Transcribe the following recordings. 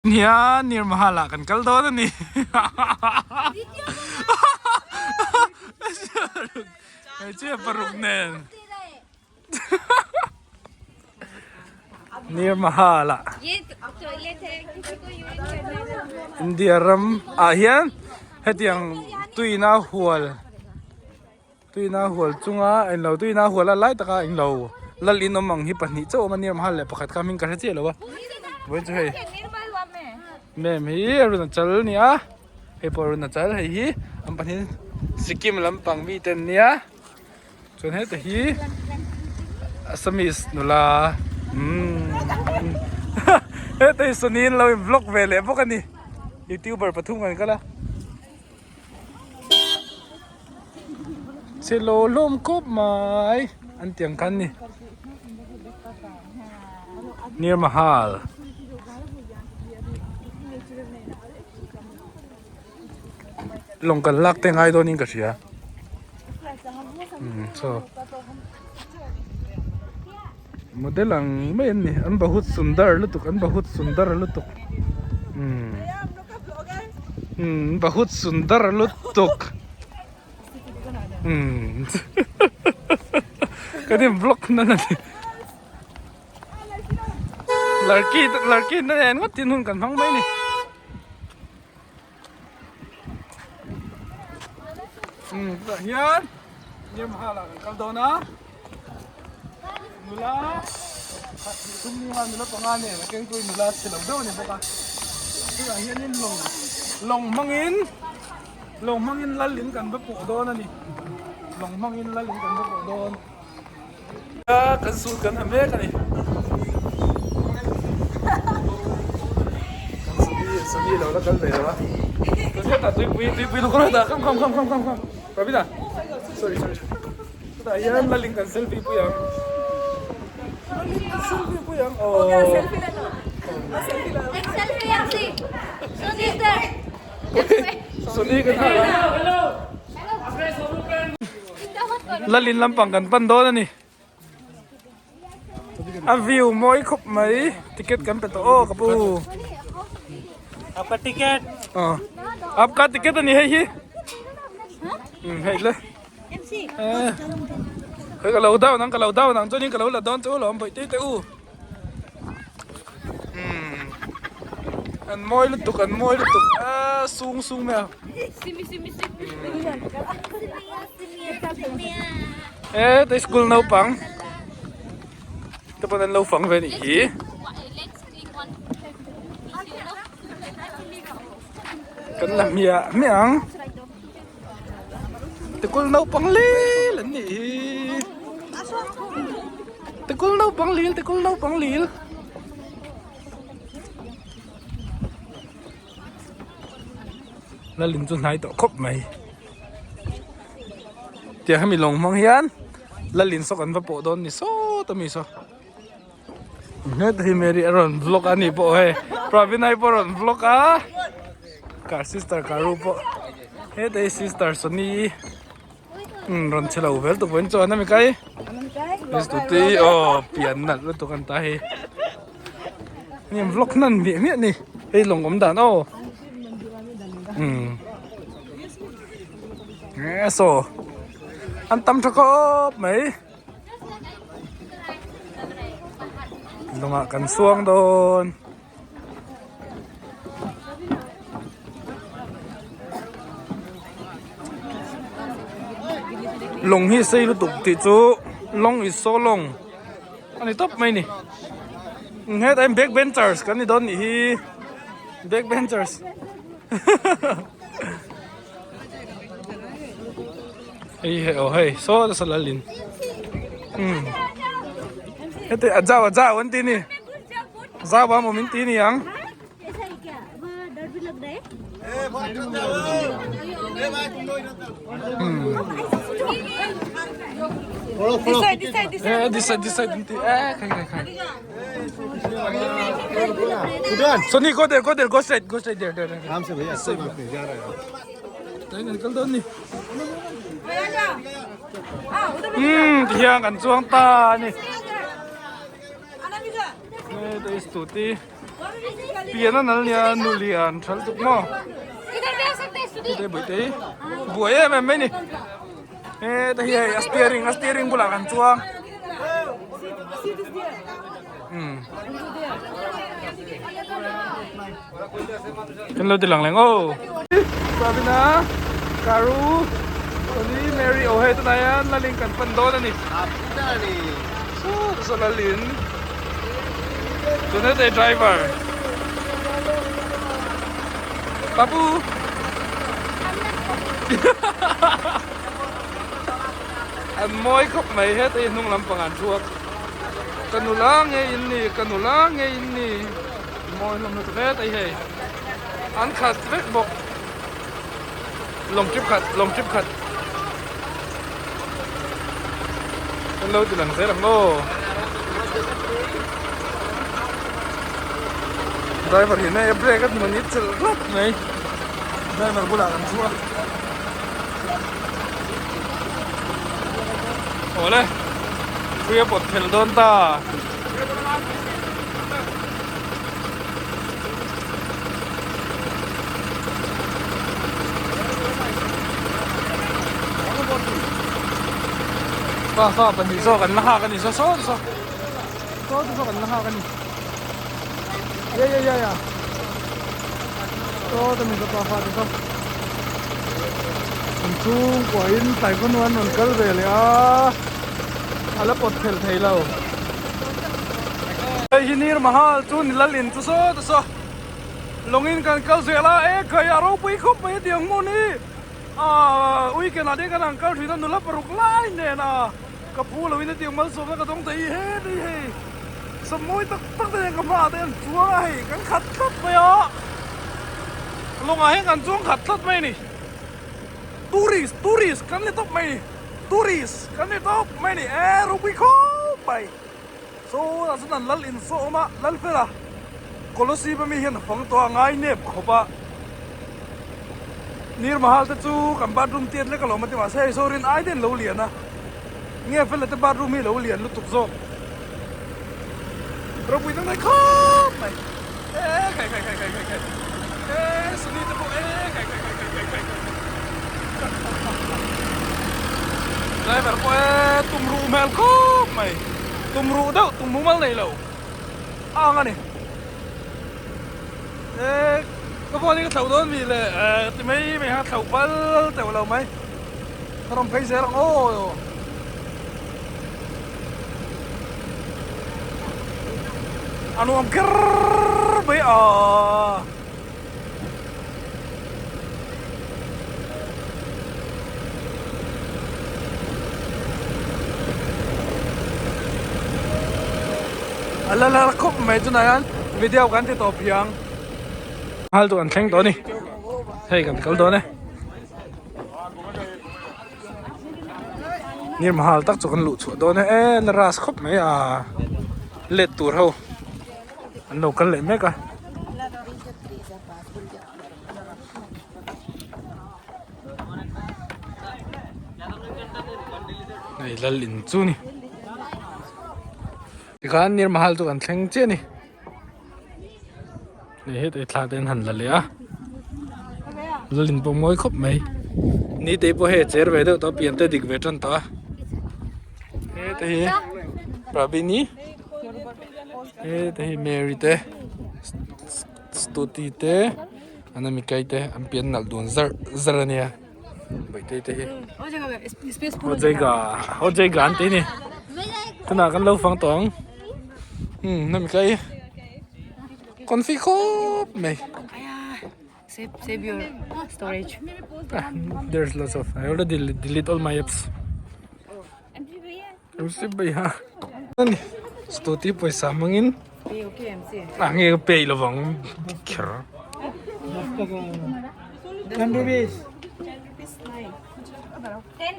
Nia Nirmahal ah kan kal dawn a ni. Hmeichhia paruk nen. Nirmahal ah India ram ah hian hetiang tuina hual Tuina hual chunga englo tuina hual a lai taka englo lal in awm ang hi pahnih chauh a awm a Nirmahal leh pakhat kha hming ka hre chiah lo a vawiin chu hei mem hi Arunachal a ni a hei pawh Arunachal hei hi an pahnih Sikkim lampang mite an nia chuan heta hi Assamese nula umm heta hi Sony an lo in vlog ve leh bawk a ni youtuber pathum kan kal a. Chhe lo hlawm khawp mai an ti ang khan ni Nirmahal lawng kan lak te ngai dawn in ka hria umm saw model ang mai an ni an bahut sundar lutuk an bahut sundar lutuk umm. Umm bahut sundar lutuk umm kan in vlog nan a ni larki larki na nen ngawt tin hun kan hmang mai a ni umm tah hian Nirmahal ah kan kal dawn a nula khat hnih thum ni nga nula panga nen a kengpui nula chhe lo deuh a ni bawk a chutah hianin lawng lawng hmangin lawng hmangin lal in kan va pawh dawn a ni lawng hmangin lal in kan va pawh dawn a kan suit kan ha mek a ni kan sawmi sawmi lo la kal ve lo a hetah tuipui tuipui lu kawr hetah come come come come come Pravina sorry sorry Chutah hian Laling kan selfie pui ang. Laling kan selfie pui ang. Oh. Selfie la no. Selfie la. Selfie ang si. Soni sir. Soni kan ha. Hello. Lalin lampang kan pan dawn a ni. A view mawi khawp mai. Ticket kan pe tawh aw ka pu. Apka ticket. Aw. Apka ticket a ni hei hi. Hei le. Hei ka lo down ang ka lo down ang chuanin ka lo la dawn che u lawm bawih tei te u. An mawi lutuk an mawi lutuk a sung sung mai a. E te school naupang te pawn an lo fang ve nih hi. Kan la hmiah hmiah ang. Tikul naupang lil an nih hi. Tikul naupang lil tikul naupang lil. Lalin chu hnai tawh khawp mai. Tiang hemi lawng hmang hian Lalin saw kan va pawh dawn ni sawt a mi saw. Hmet hi Mary a rawn vlog a ni pawh hei Pravinai pawh a rawn vlog a Car sister Karu pawh heta hi sister Sony umm rawn che lo vel tuk vawiin chuan a mi kai Stuti aw pian nalh lutuk an ta hei ni vlog hnan miah miah ni hei lawng awm dan aw umm saw an tam tha khawp mai. Lawngah kan suang dawn. Lawng hi sei lutuk tih chu long is so long a ni tawp mai ni. Hetah hian back benchers kan ni dawn nih hi back benchers. Hei hei aw hei saw nasa lal in umm heti a zau a zau an ti ni zau a maw min ti ni ang. Eh this side this side an ti eh khai khai khai Soni go there go there go straight go straight there there there आराम से भैया कोई बात नहीं जा रहा है Tlai kan kal dawn ni. Umm tihian kan chuang ta a ni. Heta i stuti. Pian a nal nia nu lian tha lutuk maw. Tei buaitei buai em em mai ni. Heta hi hei a steering a steering bulah kan chuang. Umm. Kan lo ti lang leng aw. Pravina Karu Tony Mary oh hei tunah hian Lalin kan pan dawn a ni. Saw saw Lalin. Tuna te driver. Babu. An mawi khawp mai heta hi hnung lampang an thuak. Ka nula nge in ni ka nula nge in ni mawi hlawm lutuk heta hi hei. An khat vek bawk. Lawng trip khat lawng trip khat. Kan lo ti lang zel ang aw. Driver hi nai a brake a hmun i chelh hlawp mai. Driver bulah kan thu a. Awle thui a pawt phelh dawn ta. Pa fa pahnih zawk an la nghak a ni saw saw saw saw te zawk an la nghak a ni ya ya ya ya saw te mi pa fa te saw an chhungkua in taekwondo an rawn kal ve leh a a la pawt phelh thei lo. Hei hi Nir Mahal chu ni lal in chu saw ta saw lawngin kan kal zel a e khai a ropui khawp mai hetiang hmun hi ah weekend ah te kan han kal thin a nula paruk lai nen a ka pu lo in hetiang malsawmna ka dawng thei hi heti hei sawm mawi tak tak te hian ka hmaah te an chuang a hei kan khat tlat mai a lawngah hian kan chuang khat tlat mai a ni tourist tourist kan ni tawp mai a ni tourist kan ni tawp mai a ni e ropui khawp mai. Saw ah chuan an lal in saw awm a, lal fel a, Kolosib ami hian a fang tawh a, ngai nep khawp a, Nir Mahal te chu kan bathroom tiat lek alawm a ti mahse hei saw rin ai te an lo lian a, nge fel te bathroom hi a lo lian lutuk zawk. Ropui dang daih khawp mai, e khai khai khai khai khai khai e Sunny te pawh e khai khai khai khai khai khai khai Driver pawh e tum ruh hmel khawp mai. Tum ruh deuh tum mumal nei lo a ang a ni. E ka phone hi ka thloh dawn mi le e ti mai mai ha thloh pal teuh lo mai. Ka rawn phei zel ang aw. A nuam kher mai a. A la la khawp mai tunah hian video kan ti tawp hiang hal chu kan thleng tawh a ni hei kan kal dawn e nir mahal tak chu kan luh chhuah dawn e e la ras khawp mai a let tur ho. An lo kal leh mek a. Hei lal in chu ni. Tikhan Nirmahal chu kan thleng chiah a ni. Hei hetah thla te an han la leh a. Lal in pawh mawi khawp mai. Ni te pawh hei a cher ve deuh tawh a pian te a dik ve tan tawh a. Heta hi Pravini. Heta hi Mary te Stuti te Anamika te an pian nalh dun zarh zarh a nia Bawihtei te hi Ho jaiga ho jaiga an tih a ni tunah kan lo fang tawh ang umm Anamika hi confi khawp mai. Save save your storage. There's lots of I already delete all my apps. MC bhaiya. Ani stuti pawisa hmangin a nge ka pay lovang kher. 10 rupees. 10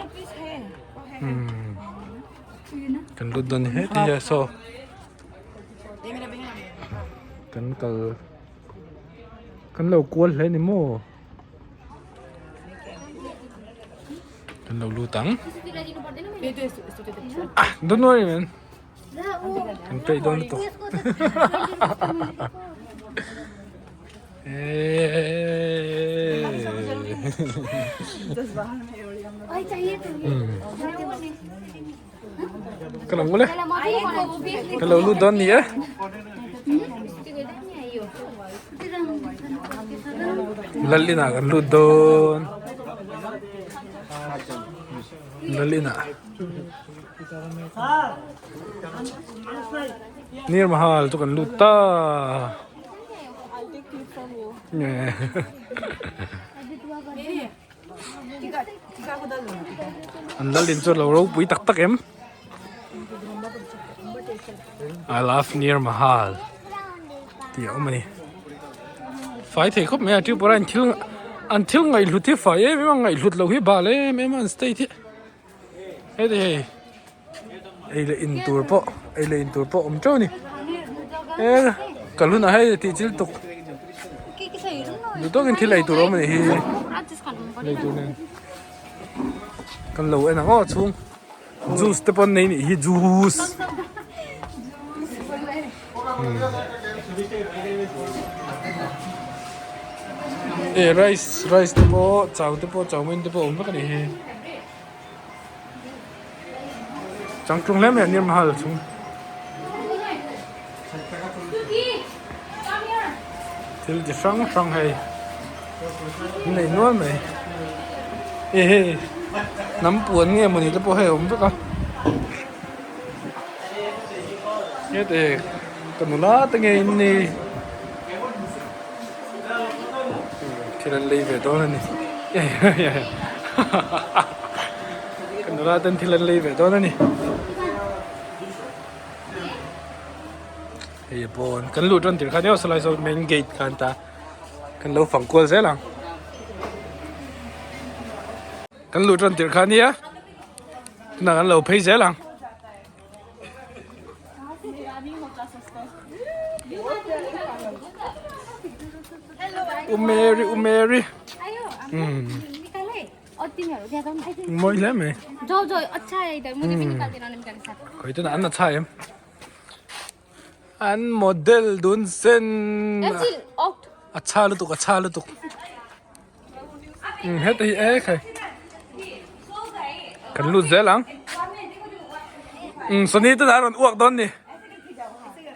rupees hai. Kan lut dawn he ti hian saw kan kal kan lo kual hle ni maw. Kan lo lut ang. Ah, don't worry man. Kan peih dawn lutuk. Ka lo ngul e. Ka lo lut dawn ni e. Lal inah kan lut dawn. Lal inah. Nir Mahal chu kan lut ta. An lal in chu lo ropui tak tak em. I love Nir Mahal tih a awm a ni. Fai thei khawp mai a Tripura in thil an thil ngaihhlut hi fai em em a ngaihhlut loh hi bal em em a an state hi. Heti hei ei leh in tur pawh ei leh in tur pawh awm teuh a ni e ka lunah hei tih chil tuk duh tawkin thil ei tur a awm a nih hi lei tur nen kan lo en ang aw chhung juice te pawh an nei nih hi juice. E rice rice te pawh chau te pawh chowmein te pawh awm vek a nih hi changtlung hle mai a Nirmahal chhung thil chi hrang hrang hei an nei nual mai e hei hnam puan nge mawni te pawh hei a awm vek a. Hete ka nula te ngei in ni thil an lei ve dawn a ni ka nula ten thil an lei ve dawn a ni hei a pawn kan luh tan tir khan emaw salai saw main gate khan ta kan lo fang kual zel ang kan luh tan tir kha nia tunah kan lo phei zel ang. U Mary U Mary umm mawi hle mai khawi tuna an la chhai em an model dun sen a chha lutuk a chha lutuk umm heta hi e khai kan lut zel ang umm sawni tunah a rawn uak dawn ni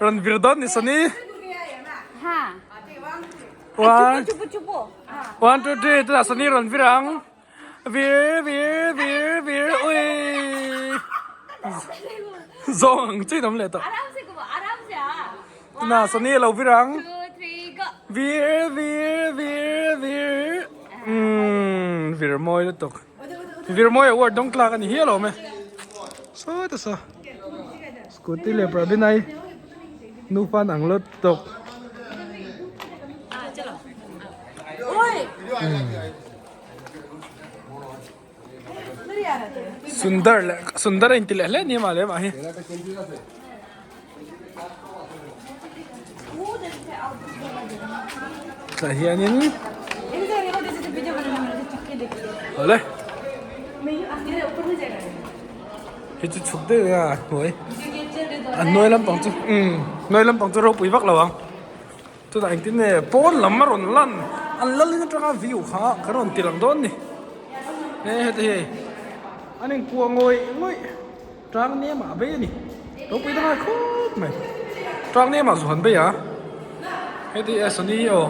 rawn vir dawn ni sawni one one two three tunah sawni rawn vir ang vir vir vir vir ui zawng ang chiin awm leh tawh tunah sawni a lo vir ang vir vir vir vir umm vir mawi lutuk vir mawi award dawng tlak a ni hial awm e saw ta saw scooty leh Prabinai nufa an ang lutuk. Sundar leh Sundar a inti leh hle ni mah leh mah hi. Tah hianin awle hei chu chhuk deuh a hnuai a hnuai lampang chu umm hnuai lampang chu ropui vak lo ang. Chutah engtin nge pawn lam a rawn lan an lal in atanga view kha ka rawn ti lang dawn ni he heti hei an inkuah ngawih ngawih tang nem ah a bei a ni ropui dang ai khawp mai tang nem ah zuhan bei a heti e sawni aw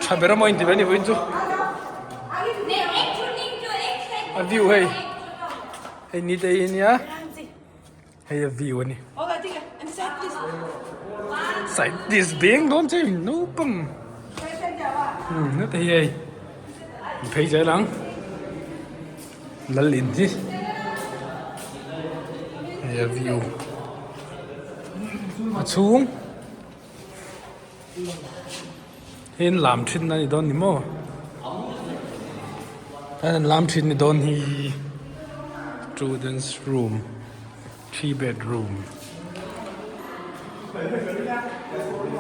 tha ber a maw inti ve a ni vawiin chu a view hei hei ni te hi ania. Hei a view a ni. Side this beng dawn che naupang. Hmm heta hi hei phei zel ang. Lal in hi. Hei a view. A chhung. Hei an lam thin a ni dawn ni maw? Hei an lam thin ni dawn hi students room three bedroom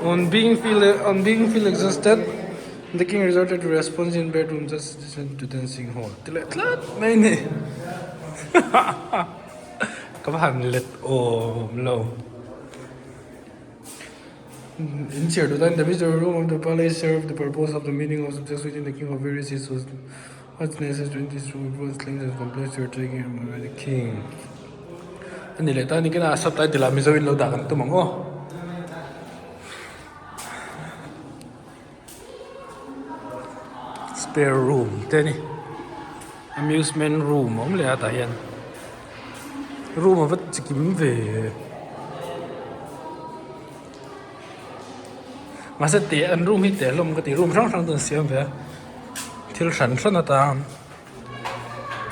on being feel on being feel exhausted the king resorted to response in bedroom just listen to dancing hall ti leh tlat mai a ni ka va han let awm lo. In chhiar duh tan the visitor room of the palace serve the purpose of the meeting of subjects within the king of various issues what's necessary in this room everyone's claims and complaints were taken by the king ani leh ta ni kena subtitle ah mizo in lo dah kan tum ang aw. Spare room te a ni amusement room a awm leh a tah hian room a va chikim ve mahse teh an room hi teh hlawm ka ti room hrang hrang chu an siam ve a thil hran hran atan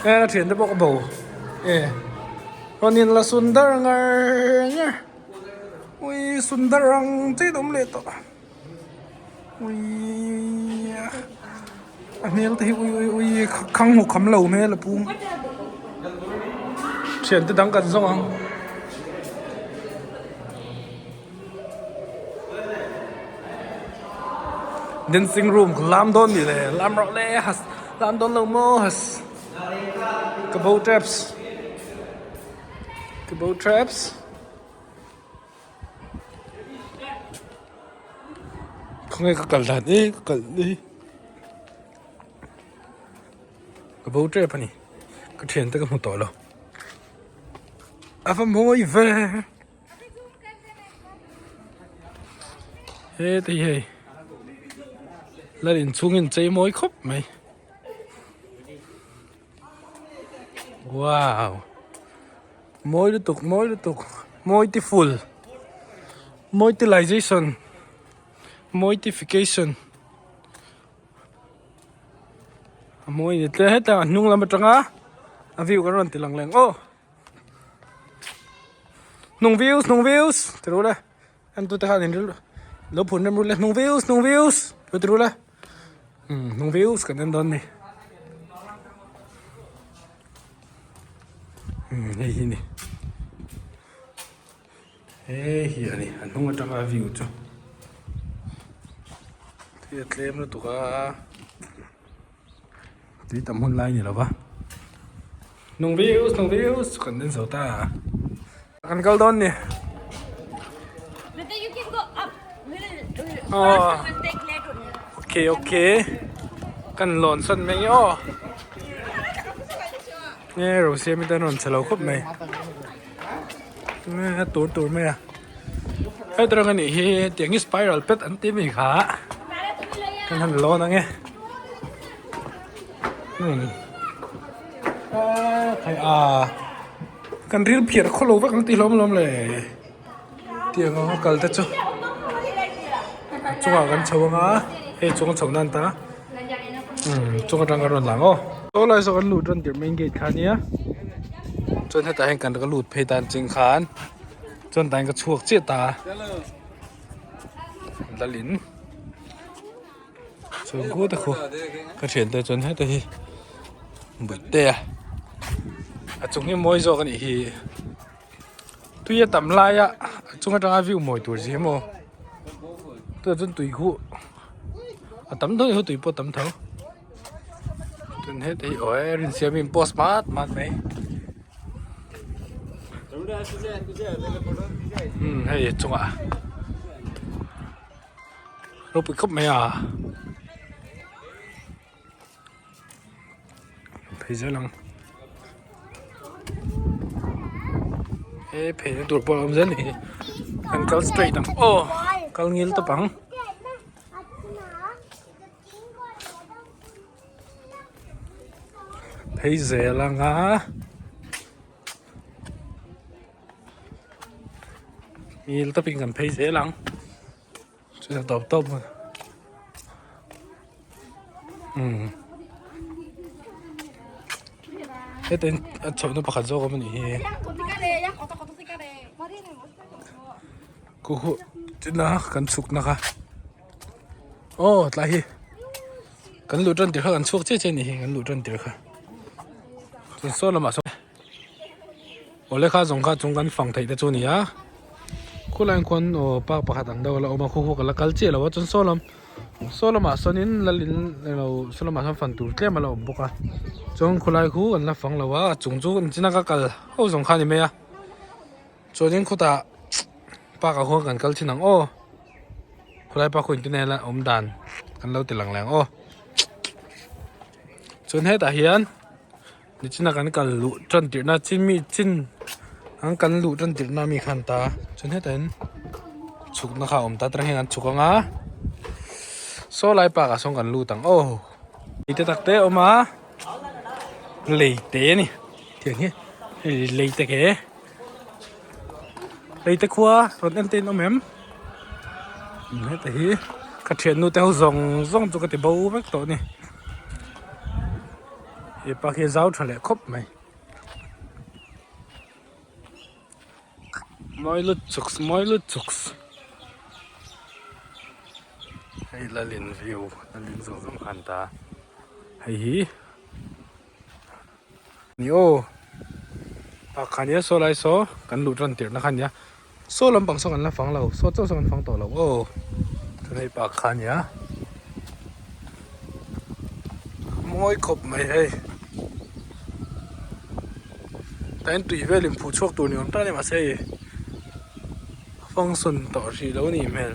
e a thiante pawh ka bo e rawn in la sundar ngar ngar ui sundar ang chiah in awm leh tawh. Ui a hmel te hi ui ui ui khang hmu kham lo hmel a pu thian te dang kan zawng ang. Dancing room ka lam dawn ni le lam rawh le has lam dawn lo maw has ka bo traps ka bo traps. Khawnge ka kal dan e ka kal e ka bo tep a ni ka thian te ka hmu tawh lo a va mawi ve heti hei lal inchhung in chei mawi khawp mai. Wow mawi lutuk mawi lutuk mawitiful mawitilization mawitification a mawi ni tle hetah a hnung lam atanga a view kan rawn ti lang leng aw hnung views hnung views ti ru le en tute khan in lo phun rem ru le hnung views hnung views lo ti ru le. Umm hnung views kan en dawn ni umm hei hi ni hei hi a ni a hnung atanga view chu thil a tlem lutuk a tui tam hun lai a ni lo va hnung views hnung views chu kan en zo ta kan kal dawn ni. Oh. Okay, okay. Kan lawn sawn mai nge aw. Nge ro siam in tan rawn chhe lo khawp mai. Nge tur tur mai a. Hei tarang anih hi tiang hi spiral pet an ti mi kha. Kan han lawn ange. Hmm. Khai a. Kan ril phiar khaw lo vek ang tih hlawm hlawm le. Tiang anga kal te chu a chungah kan chho anga hei chung a chho nan ta umm chung atang kan rawn lang aw. Saw lai saw kan lut rawn tirh main gate kha ania chuan hetah hian kan ka lut phei tan ching khan chuan tah hian ka chhuak chiah ta lalin chuan khu te khu ka thian te chuan heta hi buihte a a chung hi mawi zawk anih hi. Tui a tam lai a a chung atanga view mawi tur zia maw tunah chuan tui khuh a tam tho hi tui pawh a tam tho chuan heta hi aw e rinsiam in post mat mat mai umm hei a chungah ropui khawp mai a phei zel ang he phei na tur pawh a awm zel ni kan kal straight ang aw kal ngil tawp ang phei zel ang a ngil tawpin kan phei zel ang. Chu tawp tawp a umm heta in a chhohna pakhat zawk awm anih hi khu khu china kan chhuk na kha aw tlai hi kan luh tan tir kha kan chhuak chiah chiah anih hi kan luh tan tir kha chuan saw lamah sawn Awle kha zawng kha chung kan fang theih te chu a ni a khulaiah khuan aw park pakhat ang deuh a la awm a khu khu ka la kal chiah lo a chuan saw lam saw lamah sawnin lal in elo saw lamah sawn fan tur tlem a la awm bawk a chuan khulai khu an la fang lo a a chung chu an china ka kal ho zawng kha a ni mai a chuanin khutah park ah khuan kan kal thin ang aw. Khulai pa khu engtin nge awm dan kan lo ti lang leh ang aw. Chuan hetah hian nichina kan kal luh tan tirhna chin mi chin an kan luh tan tirhna mi khan ta chuan hetah hian chhukna kha a awm ta atang hian an chhuk ang a saw lai park ah sawn kan lut ang aw lei te tak te a awm a lei te a ni tiang hi hei lei te ke lei te khua rawn en te in awm em heta hi ka thiannu te ho zawng zawng chu ka ti bo vek tawh a ni hepa khi a zau tha leh khawp mai mawi lut chuks mawi lut chuks hei lalin view lalin zawng zawng kha an ta hei hi. Ni aw ah kha nia saw lai saw kan luh tan tirh na kha nia saw lampang saw kan la fang lo saw chauh saw kan fang tawh lo aw chuan hei park kha nia mawi khawp mai hei tah hian tui vel in phuh chhuak tur ni awm tak a ni mahse hei function tawh hrih lo a nih hmel.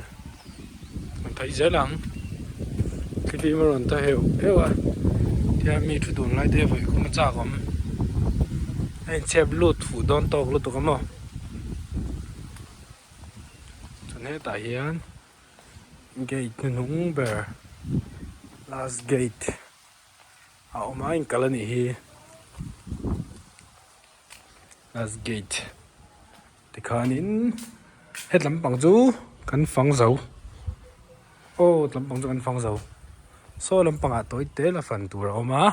An theih zel ang thli a rawn ta heuh heuh a tihian mi thu dun lai te vawi khum a chak awm a inchhep lut fuh dawn tawk lutuk a maw chuan hetah hian gate hnuhnung ber last gate a awm a inkal a nih hi last gate. Tikhanin het lampang chu kan fang zo aw lampang chu kan fang zo saw lampangah tawi te la fan tur a awm a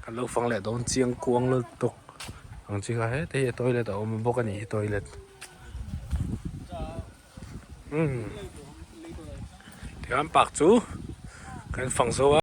kan lo fang leh dawn chiang kuang lutuk ang chi kha heta hi toilet a awm bawk a nih hi toilet umm tikhan park chu kan fang zo a.